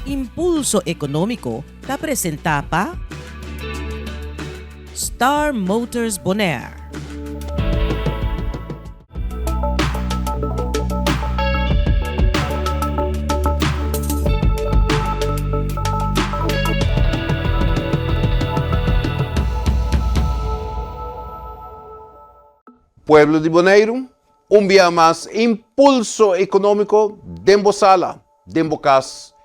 Impulso Ekonómiko ta presentá pa Star Motors Bonaire. Pueblo di Boneiru, un bia mas Impulso Ekonómiko den bo sala, den bo kas.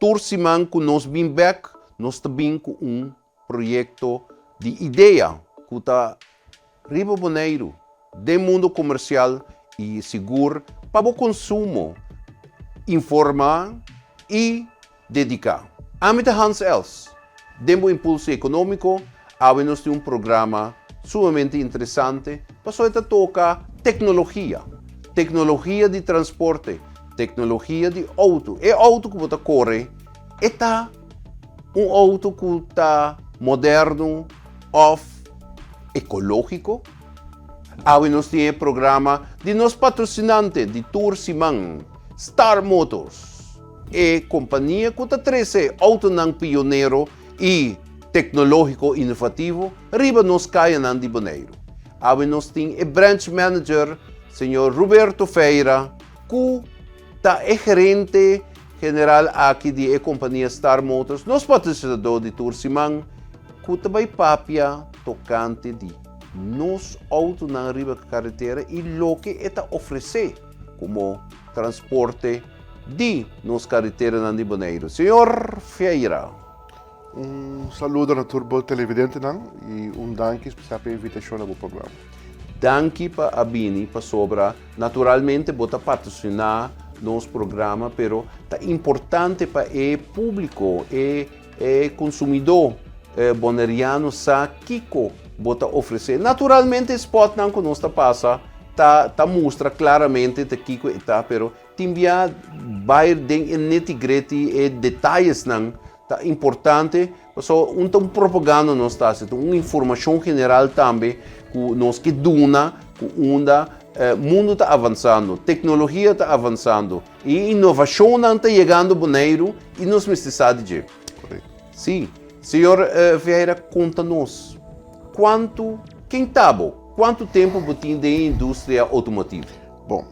Tur siman ku nos bin bèk, nos ta bin ku un proyekto di idea ku ta riba Boneiru den mundo komersial i sigur pa bo konsumo informá i dediká. Ami ta Hans Els. Den bo Impulso Ekonómiko awe nos tin un programa sumamente interesante pasobra e ta toka teknologia, teknologia di transporte, teknologia di outo. E outo ku bo ta kore e ta Un outo ku ta moderno òf ekológiko? Awe nos tin e programa di nos patrosinante di tur siman, Star Motors, e kompania ku ta trese outonan pionero i teknológiko inovativo riba nos kayanan di Boneiru. Awe nos tin e branch manager, señor Roberto Feira, ku Ta e gerente general aki di e kompania Star Motors, nos patrosinador di tur siman, ku ta bai papia tokante di nos outonan riba karetera i loke e ta ofresé komo transporte di nos kareteranan di Boneiru. Señor Feira. Un saludo na tur bo televidentenan i un danki spesial pa e invitashon na bo programa. Danki pa a bini pasobra naturalmente bo ta patrosiná nos programa pero ta importante pa e públiko, e e konsumidó boneriano sa kiko bo ta ofresé. Naturalmente e spòtnan ku nos ta pasa ta ta mustra klaramente ta kiko e ta pero Tin bia bai den e nitty gritty, e detayesnan ta importante, pasobra un ta un propaganda nos ta hasi, ta un informashon general tambe ku nos ke duna ku unda mundu ta avansando, teknologia ta avansando i inovashonnan ta yegando Boneiru i nos mester sa di dje. Sí. Señor Vieira konta nos kuantu, ken ta bo? Kuantu tempu bo tin den e industria outomotivo? Bon,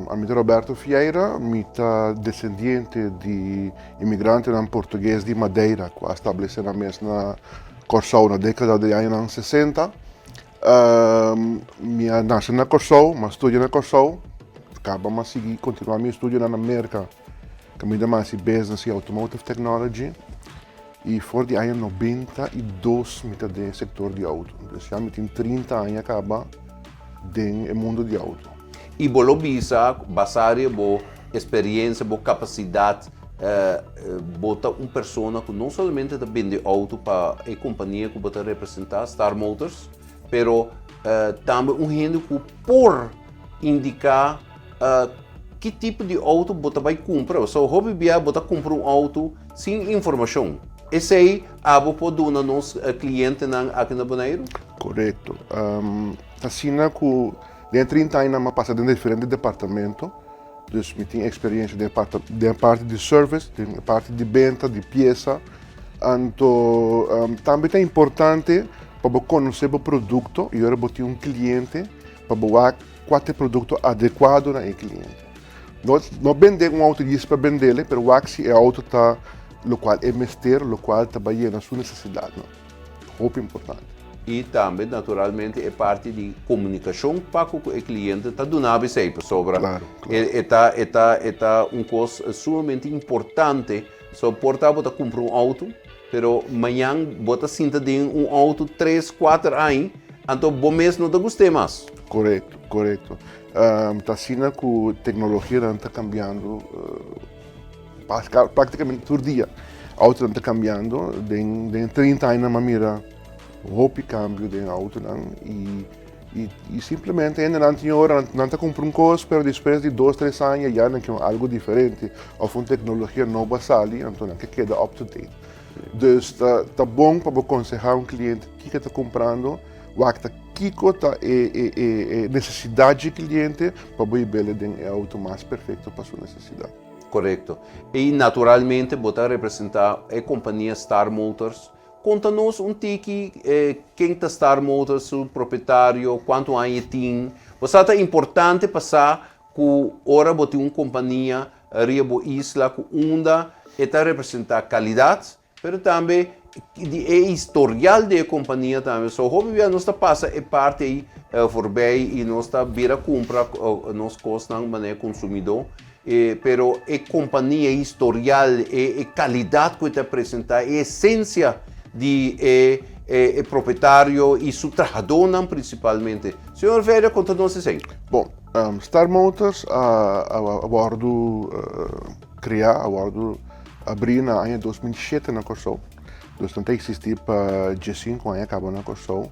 ami ta Roberto Vieira, mi ta desendiente di imigrantenan portugues di Madeira ku a stablesé nan mes na Kòrsou na dékada di añanan sesenta. Mi a nase na Kòrsou, mi a studia na Kòrsou, kaba mi a sigui kontinuá mi estudionan na Merka kaminda mi a hasi Business i Automotive Technology. I for di aña 92 mi ta den e sektor di outo. Dus ya mi tin 30 aña kaba den e mundu di outo. I bo lo bisa, basá riba bo esperiensia, bo kapasidat, bo ta un persona ku no solamente ta bende outo pa e kompania ku bo ta representá, Star Motors, pero tambe un hende ku por indiká ki tipo di outo bo ta bai kumpra. Pasobra hopi bia bo ta kumpra un outo Sin informashon. Esei abo por duna nos klientenan aki na Boneiru? Korekto. Ta asina ku den e trinta añanan mi a pasa den diferente departamento, dus mi tin eksperiencia den den e parti di service, den e parti di benta, di piesa. Anto tambe ta importante pa bo konosé bo produkto i ora bo tin un kliente pa bo wak kua ta e produkto adekuado na e kliente. No, no bende un auto djis pa bendele, pero wak si e auto ta locual e mester, locual ta bai yena su necesidadnan. Hopi importante. I tambe naturalmente e parti di comunicacion pa cu e cliente ta duna bo esey, pasobra Claro, claro. e ta, e ta, e ta un cos sumamente importante. So por ta bo ta cumpra un auto, pero mañan bo ta sinta den un auto tres, cuater aña, anto bo mes no ta gust'e mas. Corecto, corecto. Ta asina ku teknologianan ta kambiando praktikamente tur dia. Outonan ta kambiando. Den den 30 añanan mi a mira hopi kambio den outonan i i simplemente hendenan tin ora nan ta kumpra un kos pero despues di dos tres aña ya nan ke un algu diferente òf un teknologia nobo a sali anto nan ke keda up to date. Dus ta ta bon pa bo konsehá un kliente kiko e ta kumprando wak ta Kiko ta e e e nesesidat dje kliente pa bo hib'el den e outo mas perfekto pa su nesesidat? Korekto. I naturalmente bo ta representá e kompania Star Motors. Konta nos un tiki ken ta Star Motors, su propietario, kuantu aña e tin. Bo sa ta importante pa sa ku ora bo tin un kompania riba bo isla ku unda e ta representá kalidat, Pero tambe di e historial di e kompania tambe. So hopi bia nos ta pasa e parti ei voorbij i nos ta bira kumpra nos kosnan manera konsumidó. Pero e kompania, e historial, e kalidat ku e ta presentá, e esensia di e e propietario i su trahadónan prinsipalmente. Señor Vieira konta nos esei. Bon, Star Motors a wòrdu kriá, a wòrdu Abrí na aña 2007 na Kòrsou. Dus nan ta eksistí pa diesinku aña kaba na Kòrsou.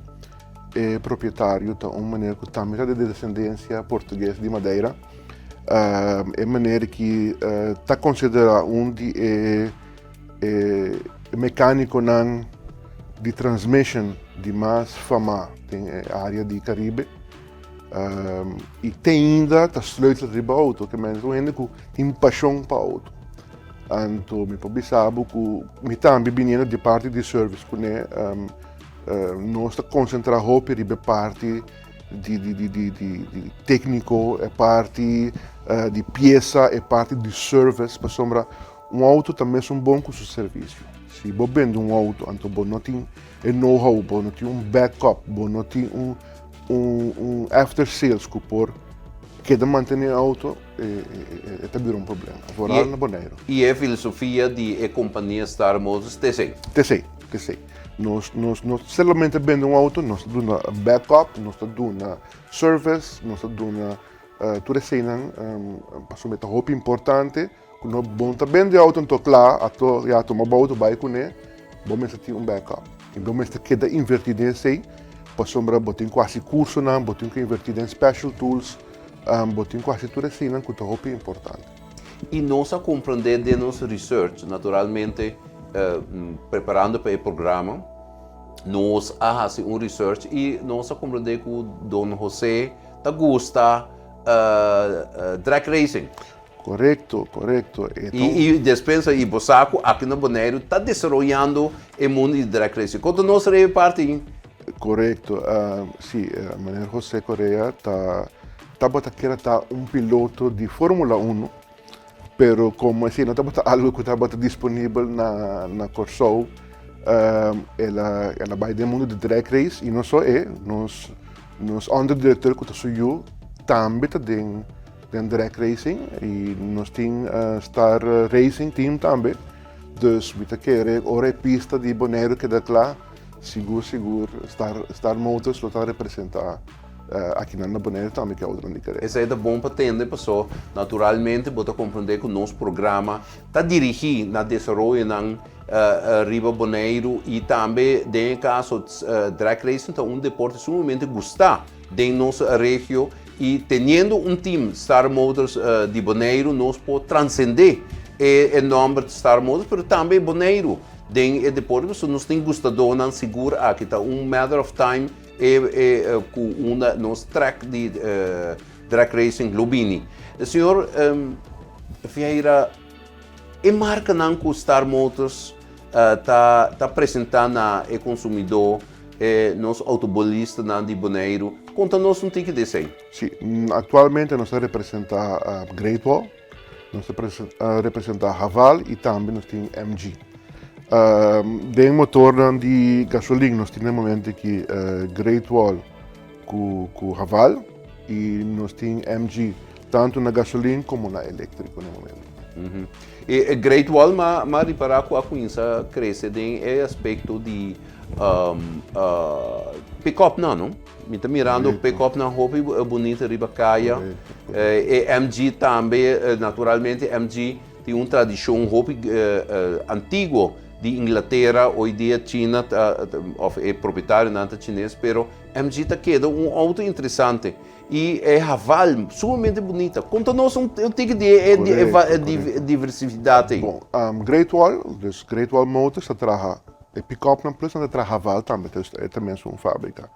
E propietario ta un meneer ku tambe ta di desendensia portugues di Madeira. E meneer ki ta konsiderá un di e mekánikonan di transmission di mas famá den e área di Karibe. I te ainda ta sleutel riba auto, ke men un hende ku tin pashon pa auto. Anto mi por bisa bo ku mi tambe biniendo di parti di service kuné nos ta konsentrá hopi riba e parti di di di di di di tékniko, e parti di piesa, e parti di service pasobra un auto ta mesun bon ku su servisio. Si bo bende un auto anto bo no tin e know how, bo no tin un backup, bo no tin un Un un after sales ku por keda mantené e auto e ta bira un problema, vooral na Boneiru. I e filosofia di e kompania Star Motors ta esei? Ta esei, ta esei. Nos nos no solamente bende un auto, nos ta duna backup, nos ta duna service, nos ta duna tur eseinan pasobra e ta hopi importante. Ku no bon ta bende auto anto kla ato ya tuma bo auto bai kuné bo mester tin un backup i bo mester keda invertí den esei pasobra bo tin ku hasi kursonan bo tin ku invertí den special tools bo tin ku hasi tur eseinan ku ta hopi importante. I nos a komprendé den nos research naturalmente preparando pa e programa nos a hasi un research i nos a komprendé ku Don José ta gusta drag racing. Korekto, korekto. E ta un. I despensa i bo sa ku aki na Boneiru ta desaroyando e mundu di drag racing. Konta nos riba e parti ei. Korekto. Si, meneer Jose Correa ta tabata kere ta un piloto di Formula Uno, pero komo esei no tabata algu ku tabata disponibel na na Kòrsou, el a el a bai den mundu di drag race i no so e, nos nos onderdirecteur ku ta su yu tambe ta den Den drag racing y nos tin Star Racing Team tambe. Dus mi ta kere ora e pista di Boneiru keda kla, sigur sigur Star Star Motors lo ta representa akinan na Boneiru tambe ku e outonan di karera. Esei ta bon pa tende paso naturalmente bo ta komprende ku nos programa ta dirigí na desaroyonan riba Boneiru i tambe den e kaso drag racing ta un deporte sumamente gustá den nos regio I teniendo un team Star Motors di Boneiru nos por transcende e nomber Star Motors pero tambe Boneiru den e deporte pasobra nos tin gustadornan sigur aki ta un matter of time e e cu unda nos track di drag racing lo bini. Señor Vieira e marcanan cu Star Motors ta ta presenta na e consumidor E nos autobolistanan di Boneiru, konta nos un tiki di esei. Sí, aktualmente nos ta representá Great Wall, nos ta representá Haval i tambe nos tin MG. Den motornan di gasolin nos tin na e momento aki Great Wall ku Haval i nos tin MG tantu na gasolin komo na eléktriko na e momento. E Great Wall m'a ripará ku a kuminsá krese den e aspekto di Pick-upnan no? Mi ta mirando pick-upnan hopi bunita riba kaya. E MG tambe, naturalmente MG tin un tradishon hopi antiguo di Inglatera, hoy dia China ta, of e propietarionan ta chines, pero MG ta keda un auto interesante. I e Haval, sumamente bunita. Konta nos un tiki di e diversifidat ei. Bon, Great Wall, dus Great Wall Motors ta traha e pick-upnan plus nan ta traha Haval tambe, dus e ta mesun fabrika.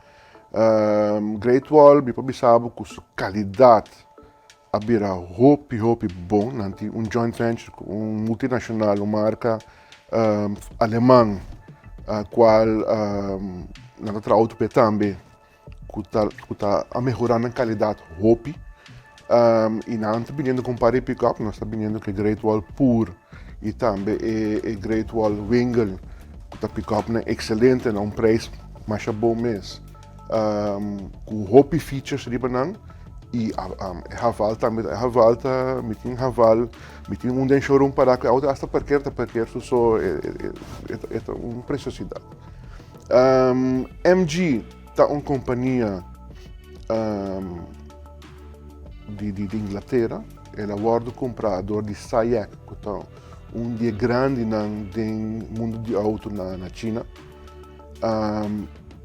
Great Wall mi por bisa bo ku su kalidat. a bira hopi hopi bon. Nan tin un joint venture ku un multinacional, un marka aleman, kual nan ta traha auto p'e tambe, ku ta ku ta a mehorá nan kalidat hopi. I nan ta biniendo ku un par di pickup, nos ta biniendo ku e Great Wall Pur i tambe e e Great Wall Wingle ku ta pickupnan ekselente na un preis masha bon mes. Ku hopi features riba nan i e Haval tambe e Haval ta mi tin Haval mi tin un den showroom pará ku e auto asta parker ta parker su so e ta un preciosidad. MG ta un kompania di di Inglatera el a wòrdu kumprá dor di SAIC ku ta un di e grandinan den mundu di auto na China.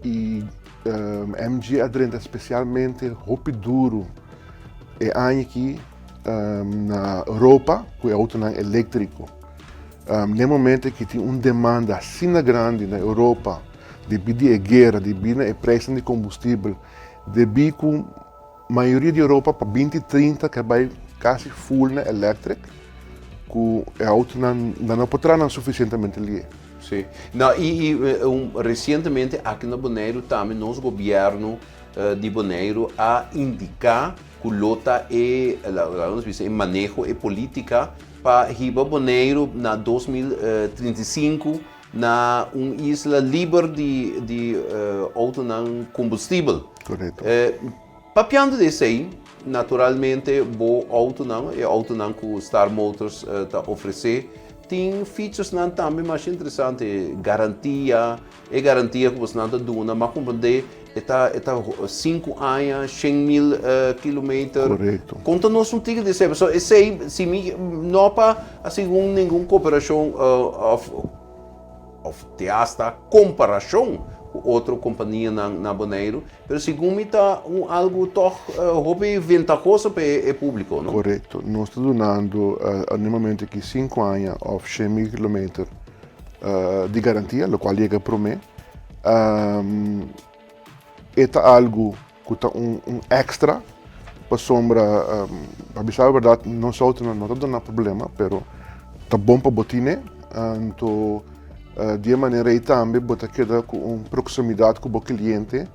I MG a drenta spesialmente hopi duru e aña aki na Europa ku e outonan eléktriko. Na e momento aki tin un demanda asina grandi na Europa debí di e guera, debí na e preisnan di kombustibel, debí ku Mayoria di Europa pa binti 30 ke bai kasi full na electric ku e autonan nan no por traha nan sufisientemente lié. Sí. No, i i un resientemente aki na Boneiru tambe nos gobièrnu di Boneiru a indiká ku lo ta e, laga nos bisa, e maneho, e polítika pa hiba Boneiru na 2035 na un isla liber di di autonan kombustibel. Korekto. Papiando di esei, naturalmente bo autonan, e autonan ku Star Motors ta ofresé, tin featuresnan tambe masha interesante, garantia, e garantia ku bosnan ta duna, m'a komprendé e ta e ta sinku aña, 100.000 kilometer. Korekto. Konta nos un tiki di esei, pasobra esei si mi no pa hasi ningun koperashon òf òf te hasta komparashon ku otro kompanianan na Boneiru, pero segun mi ta un algu tòg hopi ventahoso pa e públiko, no? Korekto. Nos ta dunando na e momento aki sinku aña òf 100.000 kilometer di garantia, lokual yega promé. E ta algu ku ta un un èkstra pasobra pa bisa e bèrdat nos outonan no ta duna problema pero ta bon pa bo tine anto di e manera ei tambe bo ta keda ku un proksimidat ku bo kliente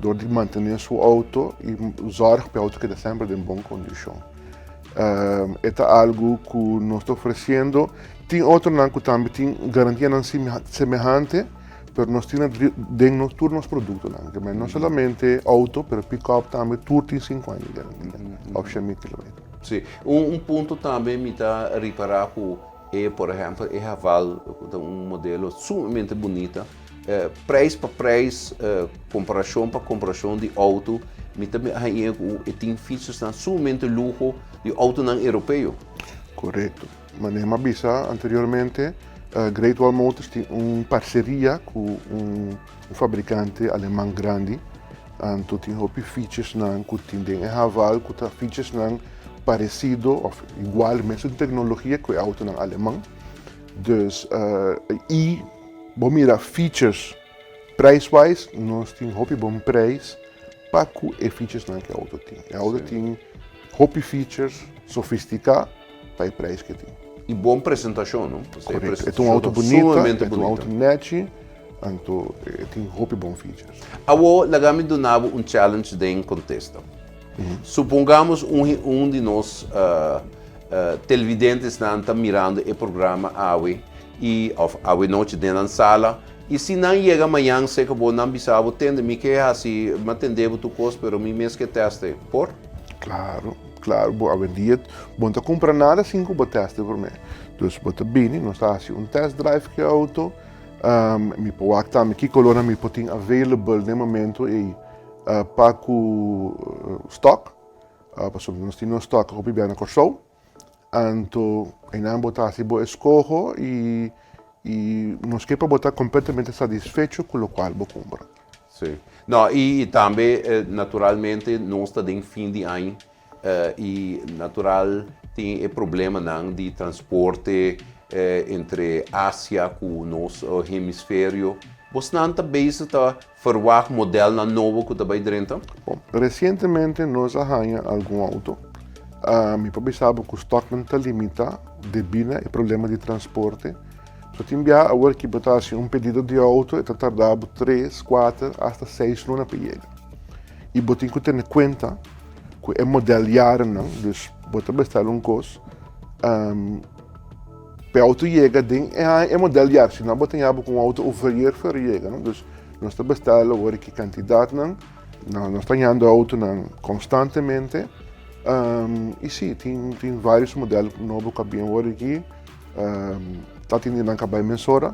dor di mantené su outo i zòrg pa e outo keda semper den bon kondishon. E ta algu ku nos ta ofresiendo. Tin otronan ku tambe tin garantianan semehante. Pero nos tin den nos tur nos produktonan. Ke men no solamente outo, pero pick-up tambe tur tin sinku aña di garantia òf 100.000 kilometer. Sí. Un punto tambe mi ta ripará ku e por ehèmpel e Haval ku ta un modelo sumamente bunita, prijs pa prijs, komparashon pa komparashon di outo, mi ta haña ku e tin featuresnan sumamente luho di outonan europeo. Korekto. Manera mi a bisa anteriormente, Great Wall Motors tin un parceria ku un fabrikante aleman grandi. Anto tin hopi featuresnan ku tin den e Haval ku ta featuresnan paresido òf igual, mesun teknologia ku e outonan aleman. Dus i bo mira features prijswise nos tin hopi bon prijs pa ku e featuresnan ku e outo tin. E outo tin hopi features sofistiká. Pa e prijs ke tin. I bon presentashon, no? Korekto. E ta un outo bunita, e ta un outo nechi, anto e tin hopi bon features. Awor laga mi duna bo un challenge den kontesta. Supongamos un un di nos televidentesnan ta mirando e programa awe i òf awe nochi den nan sala i si nan yega mañan seka bo nan bisa bo tende mi ke hasi mi a tende bo tur kos pero mi mes ke teste por? Klaro. Claro, bo awendia bo no ta cumpra nada sin cu bo test e prome. Dus bo ta bini, nos ta haci un test drive cu e auto. Mi por wak tambe ki colornan mi por tin available den momento ey pa cu stock. Pasobra nos tin nos stock hopi bia na Corsou. Anto eynan bo ta haci bo escoho y nos ke pa bo ta completamente satisfecho cu locual bo cumpra. Sí. No, i tambe naturalmente nos ta den fin di aña i natural tin e problemanan di transporte entre Asia ku nos hemisferio. Bosnan ta bezig ta ferwagt modelnan nobo ku ta bai drenta? Bon, resientemente nos a haña algun outo. Mi por bisa bo ku stòknan ta limitá debí na e problema di transporte. So tin biaha awor ki bo ta hasi un pedido di outo e ta tarda bo tres, kuater, asta seis luna pa yega. I bo tin ku tene kuenta ku e modèl yarenan, dus bo ta bestèl un kos, pa e outo yega den e aña e modèl yar, si no bo ta haña bo ku un outo overyear for yega, no. Dus nos ta bestèl awor ki kantidatnan. Nos ta hañando autonan konstantemente i sí, tin tin vários modèl nobo ku a bin awor aki. Ta tin di nan ku a bai mesora.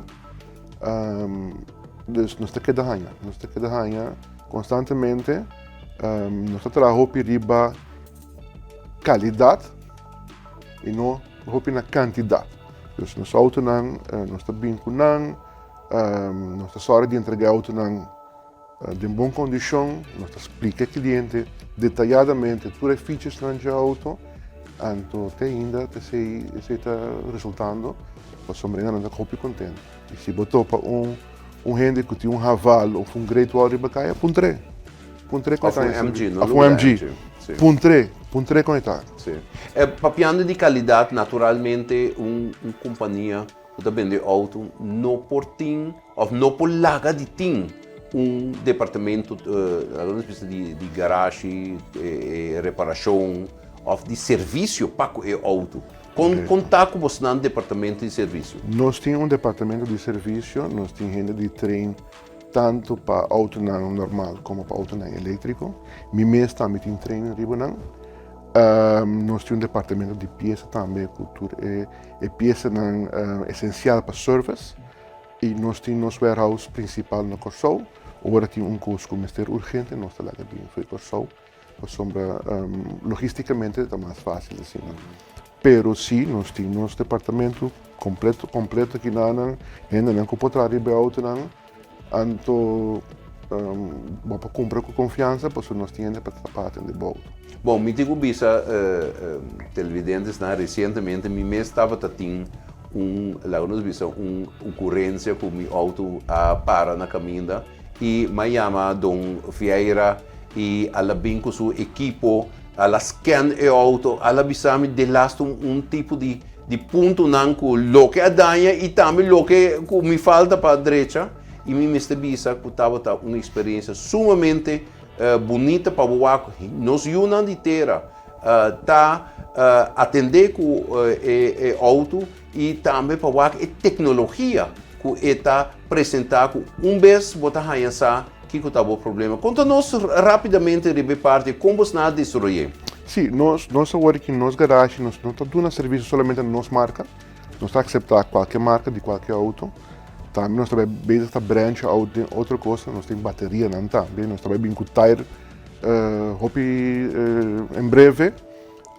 Dus nos ta keda haña, nos ta keda haña konstantemente. Nos ta traha hopi riba kalidat i no hopi na kantidat. Dus nos autonan nos ta bin ku nan, nos ta sòru di entregá e autonan. Den bon kondishon, nos ta splika e kliente detayadamente tur e featuresnan dje outo, anto te ainda ta esei esei ta resultando pasobra nan ta hopi kontentu. I si bo topa un un hende ku tin un Haval òf un Great Wall riba kaya, puntr'é. Puntr'é kon e ta. Òf un MG, no Òf un MG. Puntr'é, puntr'é kon e ta. Sí. Papiando di kalidat, naturalmente un un kompania ku ta bende outo no por tin òf no por laga di tin un departamento laga nos bisa di di garashi, reparashon òf di servisio pa ku e outo. Kon kon ta ku bosnan departamento di servisio? Nos tin un departamento di servisio, nos tin hende di train tantu pa outonan normal komo pa outonan eléktriko. Mi mes tambe tin training riba nan. Nos tin un departamento di piesa tambe ku tur e E piesanan esensial pa service i nos tin nos warehouse prinsipal na Kòrsou. Ora tin un kos ku mester urgente nos ta laga bin for Kòrsou pasobra logistikamente ta mas fásil asina. Pero si nos tin nos departamento kompleto kompleto aki nan hendenan ku por traha riba e outonan Anto bo por kumpra ku konfiansa pasobra nos tin hende pa ta atende bo outo. Bon, mi tin ku bisa televidentesnan resientemente mi mes tabata tin un, laga nos bisa, un okurensia ku mi outo a para na kaminda i mi a yama don Vieira i a la bin ku su ekipo a la scan e outo, a la bisa mi delaste un tipo di Di puntonan ku loke a daña i tambe loke ku mi falta pa drecha i mi mester bisa ku tabata un eksperensia sumamente bunita pa bo wak nos yunan di tera ta atendé ku e outo i tambe pa wak e teknologia ku e ta presentá ku un bes bo ta haña sa kiko ta bo problema. Konta nos rápidamente riba e parti kon bo sna a desaroy'é. Sí, nos nos awor aki nos garashi nos no ta duna servisio solamente na nos marka, nos ta akseptá kualke marka di kualke outo. Tambe nos ta bai bezig ta branch out den otro kos, nos tin baterianan tambe, nos ta bai bin ku tayer hopi en breve.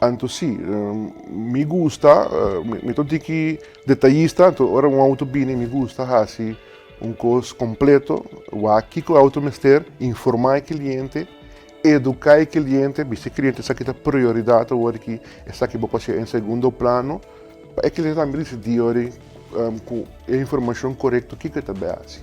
Anto sí, mi gusta, mi ta un tiki detayista, anto ora un outo bini mi gusta hasi un kos kompleto, wak kiko e outo mester, informá e kliente. Eduká e kliente, bisa e kliente esaki ta prioridat awor aki, esaki bo por hasié en segundo plano, pa e kliente tambe disidí ora ku e informashon korekto kiko e ta bai hasi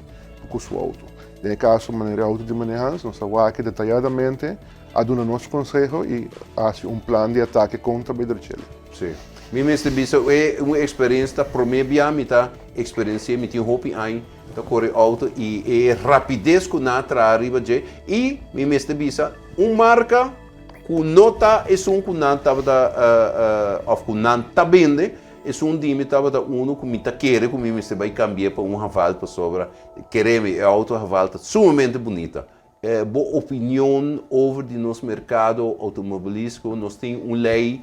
ku su outo. Den e kaso manera e outo di manehans, nos a wak detayadamente, a duna nos konseho i a hasi un plan di atake kon ta bai drech'el. Sí. Mi mester bisa e un eksperensia ta promé bia mi ta eksperensi'é, mi tin hopi aña Ta kore outo i e rapides ku nan a traha riba dje i mi mester bisa un marka ku no ta esun ku nan tabata òf ku nan ta bende, esun di mi tabata unu ku mi ta kere ku mi mester bai kambi'é pa un Haval pasobra kere mi e outo Haval ta sumamente bunita. Bo opinion over di nos merkado outomobilístiko? Nos tin un lei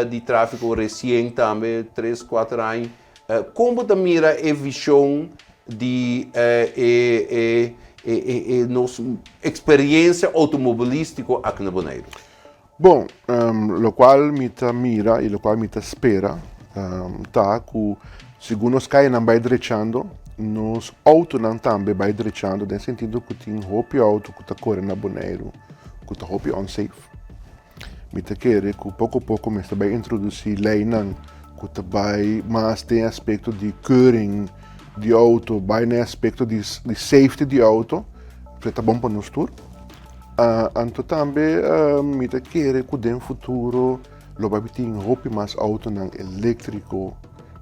di tráfiko resien tambe, tres, kuater aña. Kon bo ta mira e vishon di e e nos eksperiencia outomobilístiko aki na Boneiru? Bon, lokual mi ta mira i lokual mi ta spera ta ku segun nos kayanan bai drechando, nos outonan tambe bai drechando den sentido ku tin hopi outo ku ta kore na Boneiru ku ta hopi unsafe. Mi ta kere ku poko poko mester bai introdusí leinan ku ta bai mas den aspekto di keuring di outo, bai na e aspekto di safety di outo, ku ta bon pa nos tur. Anto tambe mi ta kere ku den futuro. Lo bai tin hopi mas autonan eléktriko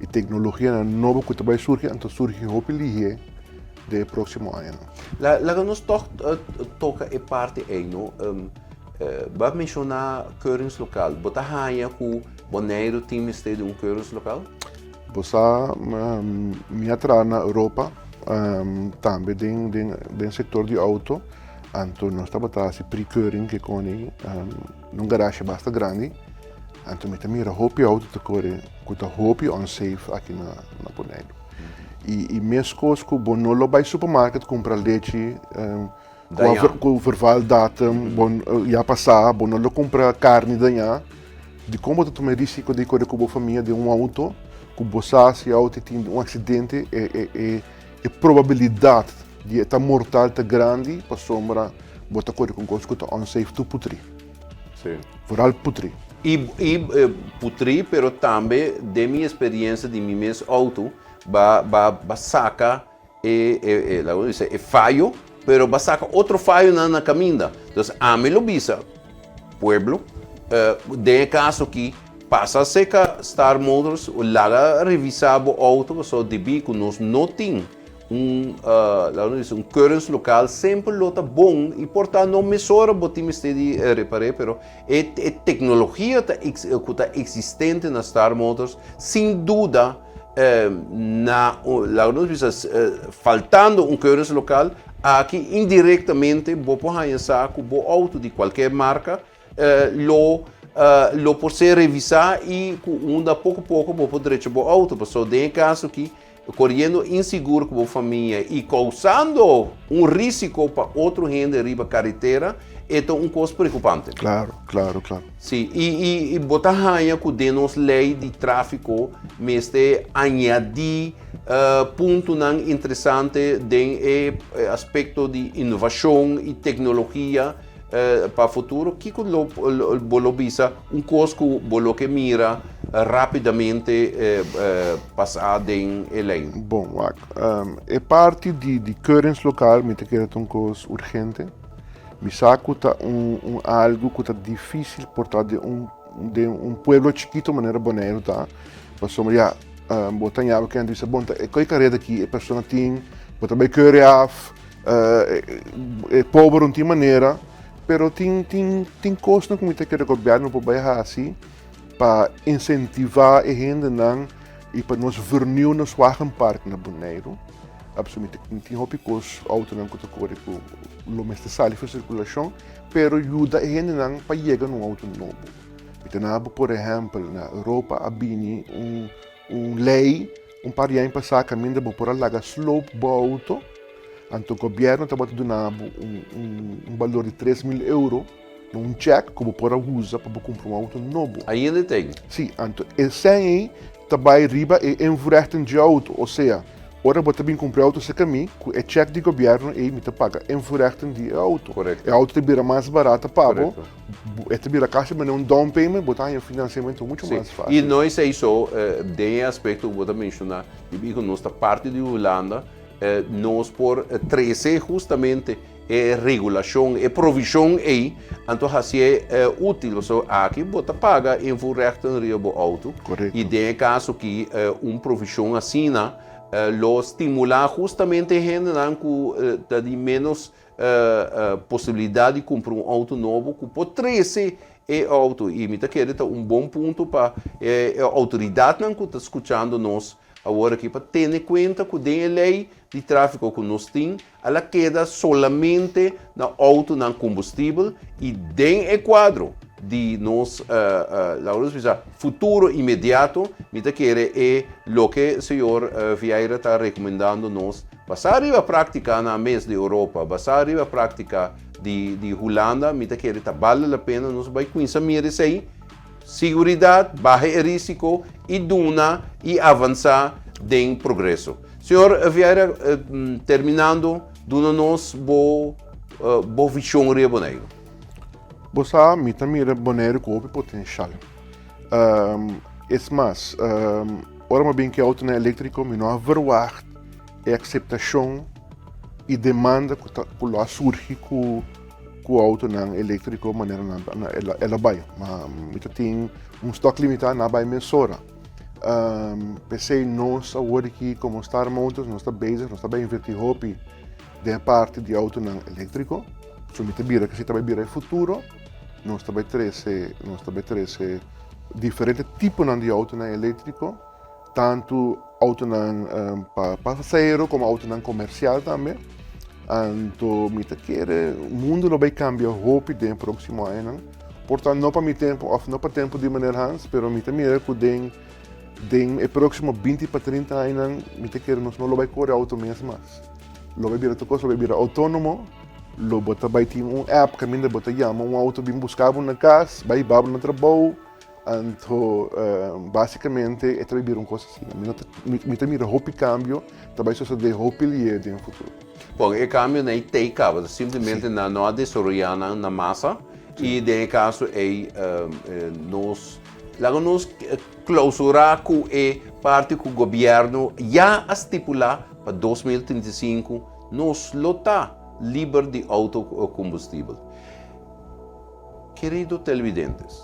i teknologianan nobo ku ta bai surgi, anto surgi hopi lihé den e próksimo añanan. Laga nos tòg toka e parti ei, no? Bo a menshoná keuringslokaal. Bo ta haña ku Boneiru tin mester di un keuringslokaal? Bo sa, mi a traha na Europa, tambe den sektor di outo, anto nos tabata hasi pre-keuring ke koni na un garashe basta grandi, anto mi ta mira hopi outo ta kore ku ta hopi unsafe aki na Boneiru. I meskos ku bo no lo bai supermarket kumpra lechi ku vervaldatum bo ya pasá, bo no lo kumpra karni dañá. Dikon bo ta tuma e risiko di kore ku bo famia den un outo ku bo sa si e outo tin un aksidente e probabilidat di e ta mortal ta grandi pasobra bo ta kore ku un kos ku ta unsafe tur putrí. Vooral putrí. I putrí pero tambe den mi esperiensia di mi mes outo ba ba saka e e laga nos bisa e fayo, pero ba saka otro fayonan na kaminda. Entonces ami lo bisa pueblo den e kaso aki pasa seka Star Motors laga revisa bo outo pasobra debí ku nos no tin un laga nos bisa un keuringslokaal semper lo ta bon i por ta no mesora bo tin mester di repar'é pero e teknologia ta ku ta eksistente na Star Motors sin duda Na laga nos bisa faltando un keuringslokaal aki indirectamente bo por haña sa ku bo outo di kualker marka lo lo por ser revisá i ku unda poko poko bo por drecha bo outo pasobra den e kaso aki koriendo insigur ku bo famia i kousando un risiko pa otro hende riba karetera e ta un kos preokupante. Klaro, klaro, klaro. Sí, i i i bo ta haña ku den nos lei di tráfiko mester añadí puntonan interesante den e aspekto di inovashon i teknologia pa futuro? Kiko lo bo lo bisa un kos ku bo lo ke mira rápidamente pasá den e lei? Bon, wak, e parti di keuringslokaal mi ta kere ta un kos urgente. Mi sa ku ta un algu ku ta difísil por ta den un den un pueblo chikito manera Boneiru ta, pasobra ya bo ta ñaba kende bisa bon ta e koi kareda aki e persona tin, bo ta bai keure af, e pober no tin manera, pero tin tin tin kosnan ku mi ta kere gobièrnu por bai hasi pa insentivá e hendenan i pa nos vernieuw nos wagenpark na Boneiru. Absolutamente tin hopi kos outonan ku ta kore ku lo mester sali for sirkulashon, pero yuda e hendenan pa yega na un outo nobo. Mi ta na bo por ehèmpel na Europa a bini un un lei un par di aña pasá kaminda bo por a laga sloop bo outo, anto gobièrnu tabata duna bo un un balor di 3000 euro na un chèk ku bo por a usa pa bo kumpra un outo nobo. Ainda tin? Sí, anto e sèn ei ta bai riba e invoerrechten dje outo, osea, ora bo ta bin kumpra e outo serka mi, ku e chèk di gobièrnu ei mi ta paga invoerrechten di e outo. Korekto. E outo ta bira mas barata pa bo, Korekto. e ta bira kasi manera un down payment, bo ta haña un finansiamentu muchu Sí, mas i fásil. no esei so, den e aspekto ku bo ta menshoná, di ku nos ta parti di Hulanda, nos por trese hustamente e regulashon, e provishon ei, anto hasié útil. Pasobra aki bo ta paga invoerrechten riba bo outo. Korekto. I den e kaso aki un provishon asina lo stimulá hustamente e hendenan ku ta di ménos posibilidat di kumpra un outo nobo ku por trese e outo. I mi ta kere ta un bon punto pa e outoridatnan ku ta skuchando nos awor aki pa tene kuenta ku den e lei di tráfiko ku nos tin A la keda solamente na outonan kombustibel i den e kuadro di nos, laga nos bisa, futuro inmediato, mi ta kere e loke señor Vieira ta rekomendando nos, basá riba práktikanan mes di Europa, basá riba práktika di Hulanda, mi ta kere ta bale la pena nos bai kuminsá mira esei. Siguridat, baha e risiko i duna i avansá den progreso. Señor Vieira, terminando, duna nos bo bo vishon riba Boneiru. Bo sa, mi ta mira Boneiru ku hopi potenshal. Es mas, ora mi a bin ku e outonan eléktriko mi no a verwagt e akseptashon i demanda ku ta ku lo a surgi ku. ku outonan eléktriko manera nan el a bai. Ma mi ta tin un stòk limitá, nan a bai mesora. P'esei nos awor aki komo Star Motors nos ta bezig, nos ta bai invertí hopi den e parti di outonan eléktriko. So mi ta bira ku esei ta bai bira e futuro. Nos ta bai trese, nos ta bai trese diferente tiponan di outonan eléktriko, tantu outonan pa pasahero komo outonan komersial tambe. Anto mi ta kere mundu lo bai kambia hopi den e próksimo añanan. Por ta no pa mi tempu òf no pa tempu di meneer Hans, pero mi ta mira ku den den e próksimo binti pa trinta añanan mi ta kere nos no lo bai kore outo mes mas. Lo bai bira tur kos lo bai bira outónomo, lo bo ta bai tin un app kaminda bo ta yama un outo bin buska bo na kas, bai hiba bo na trabou. Anto básicamente e ta bai bira un kos asina. Mi no ta, mi ta mira hopi kambio ta bai sosodé hopi lié den futuro. Bon, e kambionan ei t'ei kaba, ta simplemente nan no a desaroyá nan na masa i den e kaso ei nos laga nos klousurá ku e parti ku gobièrnu ya a stipulá pa 2035 nos lo ta liber di outo kombustibel. Kerido televidentes,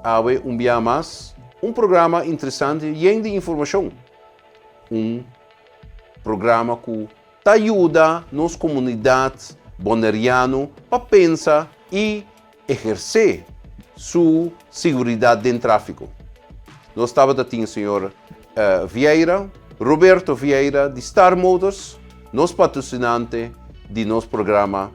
awe un bia mas un programa interesante yen di informashon. Un programa ku ta yuda nos komunidat boneriano pa pensa i ehersé su siguridat den tráfiko. Nos tabata tin señor Vieira, Roberto Vieira di Star Motors, nos patrosinante di nos programa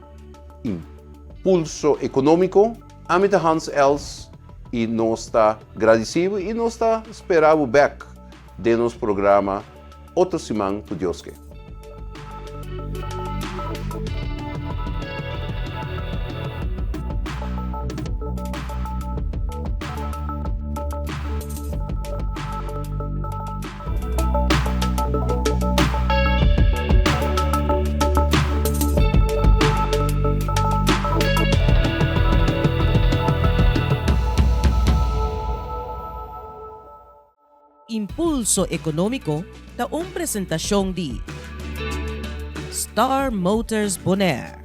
Impulso Económico. Ami ta Hans Els y nos ta gradeci bo y nos ta spera bo bek den nos programa otro siman cu Dios ke. Impulso Ekonómiko ta un presentashon di Star Motors Bonaire.